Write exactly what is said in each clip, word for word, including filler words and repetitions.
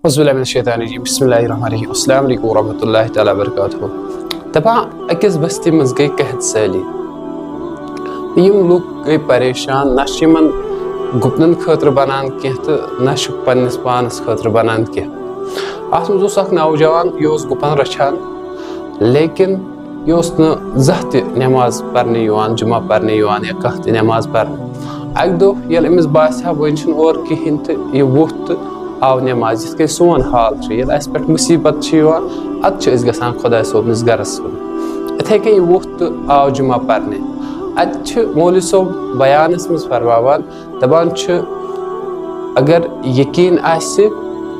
اعوذ باللہ من الشیطان الرجیم۔ بسم اللہ الرحمن الرحیم۔ السلام علیکم ورحمۃ اللہ تعالیٰ وبرکاتہ۔ دپان، أکِس بستی منٛز گٔے قحط سٲلی۔ یِم لُکھ گٔے پریشان، نہ چھِ یِمن گُپنن خٲطرٕ بنان کینٛہہ تہٕ نہ چھُ پننِس پانس خٲطرٕ بنان کینٛہہ۔ اتھ منٛز اوس اکھ نوجوان، یہِ اوس گُپن رچھان، لیکن یہِ اوس نہٕ زانٛہہ تہِ نٮ۪ماز پرنہِ یِوان، جمعہ پرنہِ یِوان یا کانٛہہ تہِ نٮ۪ماز پرنہِ۔ اکہِ دۄہ ییٚلہِ أمِس باسیٛو وۄنۍ چھُنہٕ اورٕ کِہیٖنۍ تہٕ یہِ ووٚتھ تہٕ آو نٮ۪ماز، یِتھ کٔنۍ سون حال چھُ، ییٚلہِ اَسہِ پٮ۪ٹھ مُصیٖبت چھِ یِوان، اَدٕ چھِ أسۍ گژھان خۄداے صٲبنِس گرس کُن۔ یِتھَے کٔنۍ یہِ ووٚتھ تہٕ آو جمعہ پرنہِ۔ اَتہِ چھِ مولوی صٲب بیانس منٛز فرماوان، دپان چھُ، اگر یقین آسہِ،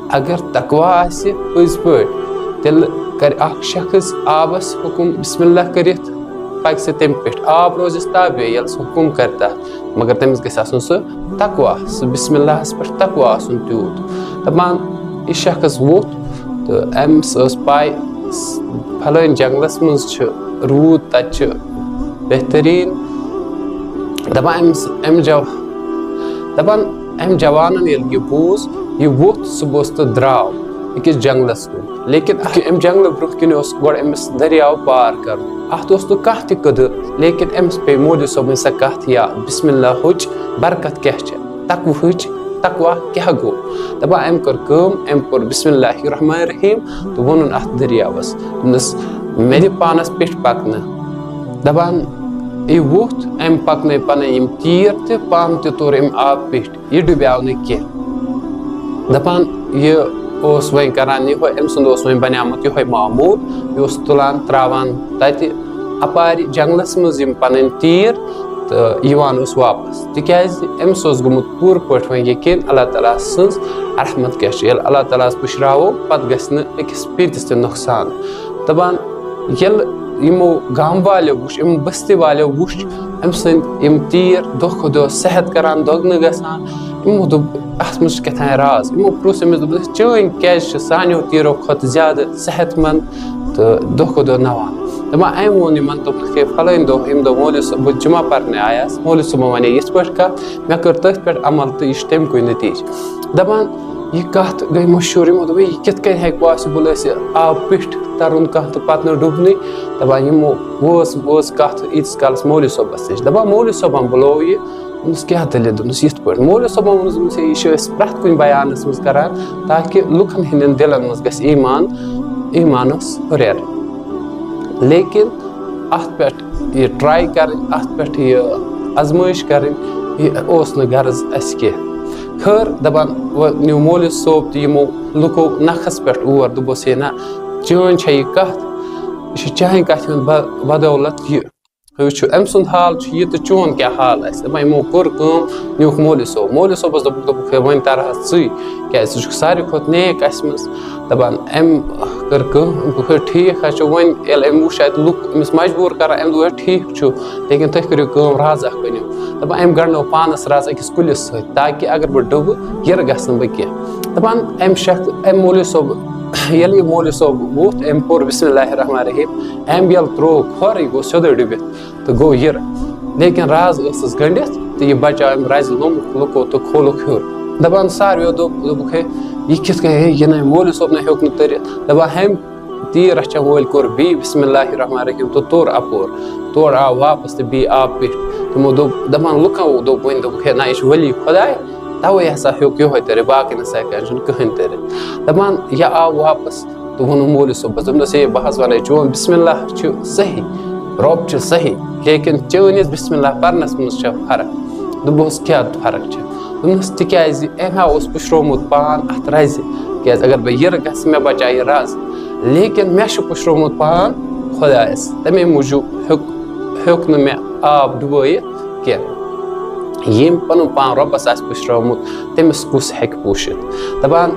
اگر تقویٰ آسہِ پٔزۍ پٲٹھۍ، تیٚلہِ کرِ اکھ شخص آبس حکم بسم اللہ کٔرِتھ، پکہِ سُہ تمہِ پٮ۪ٹھ، آب روزٮ۪س تابع ییٚلہِ سُہ حکم کرِ تتھ، مگر تٔمِس گژھِ آسُن سُہ تقویٰ، سُہ بسم اللہس پٮ۪ٹھ تقویٰ آسُن تیوٗت۔ دپان، یہِ شخص ووٚتھ تہٕ أمِس ٲس پاے، فلٲنۍ جنگلس منٛز چھُ روٗد، تتہِ چھُ بہتریٖن۔ دپان أمِس، أمۍ جو-، دپان أمۍ جوانن ییٚلہِ یہِ بوٗز، یہِ ووٚتھ صُبحس تہٕ درٛاو أکِس جنگلس کُن۔ لیکن أمۍ جنگلہٕ برٛونٛہہ کِنۍ اوس گۄڈٕ أمِس دٔریاو پار کرُن۔ اتھ اوس نہٕ کانٛہہ تہِ قدر، لیکن أمِس پیٚیہِ مولوی صٲبٕنۍ سۄ کتھ یاد، بسم اللہ ہٕچ برکت کیٛاہ چھےٚ، تقوہٕچ، تقویٰ کیٛاہ گوٚو؟ دپان أمۍ کٔر کٲم، أمۍ پوٚر بسم اللہ الرحمن الرحیم تہٕ ووٚنُن اتھ دٔریاوس، دوٚپنس، مےٚ دِ پانس پیٚٹھ پکنہٕ۔ دپان، یہِ ووٚتھ، أمۍ پکنٲے پنٕنۍ یِم تیٖر تہِ، پانہٕ تہِ توٚر أمۍ آب پیٚٹھۍ، یہِ ڈُبیو نہٕ کینٛہہ۔ دپان، یہِ اوس وۄنۍ کران یِہوٚے، أمۍ سُنٛد اوس وۄنۍ بنیومُت یِہوٚے معموٗل، یہِ اوس تُلان، ترٛاوان تتہِ اپارِ جنگلس منٛز یِم پنٕنۍ تیٖر تہٕ یِوان اوس واپس، تِکیازِ أمِس اوس گوٚمُت پوٗرٕ پٲٹھۍ وۄنۍ یقین اللہ تعالیٰ سٕنٛز رحمت کیٛاہ چھِ۔ ییٚلہِ اللہ تعالیٰ ہس پُشراوو، پتہٕ گژھِ نہٕ أکِس پیٖنتِس تہِ نۄقصان۔ دپان، ییٚلہِ یِمو گام والیو وُچھ، یِمو بستی والیو وُچھ أمۍ سٕنٛدۍ یِم تیٖر دۄہ کھۄتہٕ دۄہ صحت کران دۄگنہٕ گژھان، یِمو دوٚپ، اتھ منٛز چھُ کیٛاہ تام راز۔ یِمو پرُژھ أمِس، دوٚپنس، چٲنۍ کیٛازِ چھِ سانیو تیٖرو کھۄتہٕ زیادٕ صحت مند تہٕ دۄہ کھۄتہٕ دۄہ نوان؟ دپان، أمۍ ووٚن یِمن، دوٚپُکھ، ہے، فلٲنۍ دۄہ، ییٚمہِ دۄہ مولوی صٲب، بہٕ جمعہ پرنہِ آیس، مولوی صٲبن ونے یِتھ پٲٹھۍ کتھ، مےٚ کٔر تٔتھۍ پٮ۪ٹھ عمل تہٕ یہِ چھُ تَمہِ کُے نتیٖجہٕ۔ دپان، یہِ کتھ گٔے مشہوٗر، یِمو دوٚپ، یہِ کِتھ کٔنۍ ہیٚکہِ possible ٲسِتھ، آب پیٚٹھۍ ترُن کانٛہہ تہٕ پتہٕ نہٕ ڈُبنٕے؟ دپان، یِمو وٲژ، وٲژ کتھ ییٖتِس کالس مولوی صٲبس نِش۔ دپان، مولوی صٲبن بُلوو یہِ، دوٚپنس، کیٛاہ دٔلیٖل؟ دوٚپنس، یِتھ پٲٹھۍ۔ مولوی صٲبن ووٚنُس، دوٚپنس، ہے، یہِ چھِ أسۍ پرٛٮ۪تھ کُنہِ بیانس منٛز کران، تاکہِ لُکن ہٕنٛدٮ۪ن دِلن منٛز گژھِ ایمان، ایمانس ہُرٮ۪ر۔ لیکن اتھ پٮ۪ٹھ یہِ try کرٕنۍ، اتھ پٮ۪ٹھ یہِ آزمٲیش کرٕنۍ، یہِ اوس نہٕ غرض اسہِ کینٛہہ۔ خٲر، دپان، وۄنۍ نیوٗ مولوی صٲب تہِ یِمو لُکو نکھس پٮ۪ٹھ اور، دوٚپُس، ہے نہ، چٲنۍ چھےٚ یہِ کتھ، یہِ چھِ چانہِ کتھِ ہُنٛد ب-، بدولت یہِ۔ وٕچھِو، أمۍ سُنٛد حال چھُ یہِ تہٕ چون کیٛاہ حال آسہِ۔ دَپان یِمو کٔر کٲم، نیوٗکھ مولوی صٲب۔ مولوی صٲبَس دوٚپُکھ، دوٚپُکھ، ہے، وۄنۍ تَرٕ حظ ژٕے، کیٛازِ ژٕ چھُکھ ساروی کھۄتہٕ نیک اَسہِ منٛز۔ دَپان أمۍ کٔر کٲم، أمۍ دوٚپُکھ، ہے، ٹھیٖک حظ چھُ۔ وۄنۍ ییٚلہِ أمۍ وٕچھ اَتہِ لُکھ أمِس مجبوٗر کَران، أمۍ دوٚپ، ہے، ٹھیٖک چھُ، لیکن تُہۍ کٔرِو کٲم، رَز اَکھ ؤنِو۔ دَپان أمۍ گَنٛڈنٲو پانَس رَز أکِس کُلِس سۭتۍ، تاکہِ اگر بہٕ ڈُبہٕ، یِرٕ گژھٕ نہٕ بہٕ کینٛہہ۔ دَپان أمۍ شخص، أمۍ مولوی صٲب، ییٚلہِ یہِ مولوی صٲب ووٚتھ، أمۍ پوٚر بسم اللہ الرحمن الرحیم، أمۍ ییٚلہِ ترٛوو کھۄر، یہِ گوٚو سیوٚدُے ڈُبِتھ تہٕ گوٚو یِرٕ۔ لیکن راز ٲسٕس گٔنڈِتھ تہٕ یہِ بچاو أمۍ رزِ لوٚمُت لُکو تہٕ کھولُکھ ہیوٚر۔ دَپان ساروِیو دوٚپ، دوٚپُکھ، ہے، یہِ کِتھ کٔنۍ، ہے، یہِ نَے مولوی صٲب نَے ہیوٚک نہٕ تٔرِتھ۔ دَپان ہُمۍ تیٖر رَچھَن وٲلۍ کوٚر بیٚیہِ بسم اللہ الرحمن الرحیم تہٕ توٚر اَپور۔ تورٕ آو واپس تہٕ بیٚیہِ آو پیٚٹھۍ۔ تِمو دوٚپ، دَپان لُکو دوٚپ وۄنۍ، دوٚپُکھ، ہے، نہ، یہِ چھُ ولی خۄداے، تَوَے ہسا ہیوٚک یِہوٚے تٔرِتھ، باقٕے نہ سا ہیٚکہِ، چھُنہٕ کٕہٕنۍ تٔرِتھ۔ دَپان یہِ آو واپس تہٕ ووٚنُن مولوی صٲبَس، دوٚپنَس، ہے، بہٕ حظ وَنَے، چون بسم اللہ چھُ صحیح، رۄب چھُ صحیح، لیکن چٲنِس بسم اللہ پَرنَس منٛز چھےٚ فرق۔ دوٚپُس، کیٛاہ فرق چھےٚ؟ دوٚپنَس، تِکیٛازِ أمۍ ہا اوس پُشرومُت پان اَتھ رَزِ، کیٛازِ اگر بہٕ یِرٕ گژھٕ، مےٚ بَچایہِ رَز، لیکن مےٚ چھُ پُشرومُت پان خۄدایَس، تَمے موٗجوٗب ہیوٚک، ہیوٚک نہٕ مےٚ آب ڈُبٲیِتھ کینٛہہ۔ ییٚمۍ پَنُن پان رۄبَس آسہِ پُشرومُت، تٔمِس کُس ہیٚکہِ پوٗشِتھ؟ دَپان،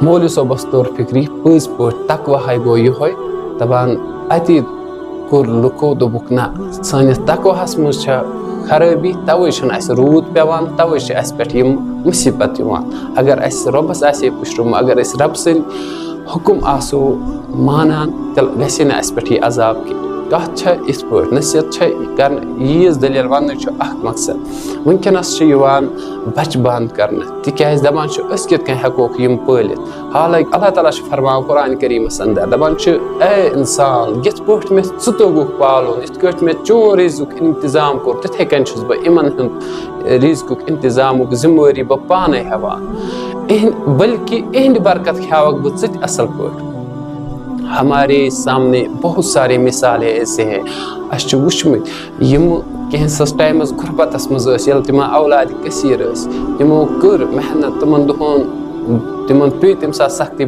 مولوی صٲبَس توٚر فِکرِ، پٔزۍ پٲٹھۍ تقویٰ ہَے گوٚو یِہوٚے۔ دَپان، اَتی کوٚر لُکو، دوٚپُکھ، نہ، سٲنِس تقویٰ ہَس منٛز چھےٚ خرٲبی، تَوَے چھُنہٕ اَسہِ روٗد پٮ۪وان، تَوَے چھِ اَسہِ پٮ۪ٹھ یِم مُصیٖبت یِوان۔ اگر اَسہِ رۄبَس آسہِ ہے پُشرومُت، اگر أسۍ رۄب سٕنٛدۍ حُکُم آسو مانان، تیٚلہِ گژھِ ہے نہٕ اَسہِ پٮ۪ٹھ یہِ عذاب کینٛہہ۔ کَتھ چھےٚ یِتھ پٲٹھۍ، نصیحت چھےٚ کَرنہٕ، ییٖژ دٔلیٖل وَننٕچ چھُ اَکھ مقصد۔ وٕنکیٚنَس چھِ یِوان بَچہِ بنٛد کَرنہٕ، تِکیٛازِ دَپان چھِ أسۍ کِتھ کٔنۍ ہٮ۪کوکھ یِم پٲلِتھ؟ حالانکہ اللہ تعالیٰ چھُ فرماوان قرآن کریٖمَس اندر، دَپان چھُ، اے اِنسان، یِتھ پٲٹھۍ مےٚ ژٕ توٚگُکھ پالُن، یِتھ پٲٹھۍ مےٚ چون رِزقُک انتظام کوٚر، تِتھَے کٔنۍ چھُس بہٕ یِمَن ہُنٛد رِزقُک انتظامُک ذمہٕ وٲری بہٕ پانَے ہٮ۪وان۔ اِہِنٛد-، بلکہِ اِہِنٛدِ برکت کھیٛاوَکھ بہٕ ژٕ تہِ اَصٕل پٲٹھۍ۔ ہمارے سامنے بہت سارے مثالیں ایسے ہیں۔ اَسہِ چھِ وٕچھمٕتۍ یِم کینٛژھس ٹایمَس غُربتَس منٛز ٲسۍ، ییٚلہِ تِمَن اولاد کثیٖر ٲسۍ، تِمو کٔر محنت، تِمَن دۄہَن، تِمَن پیٚیہِ تَمہِ ساتہٕ سختی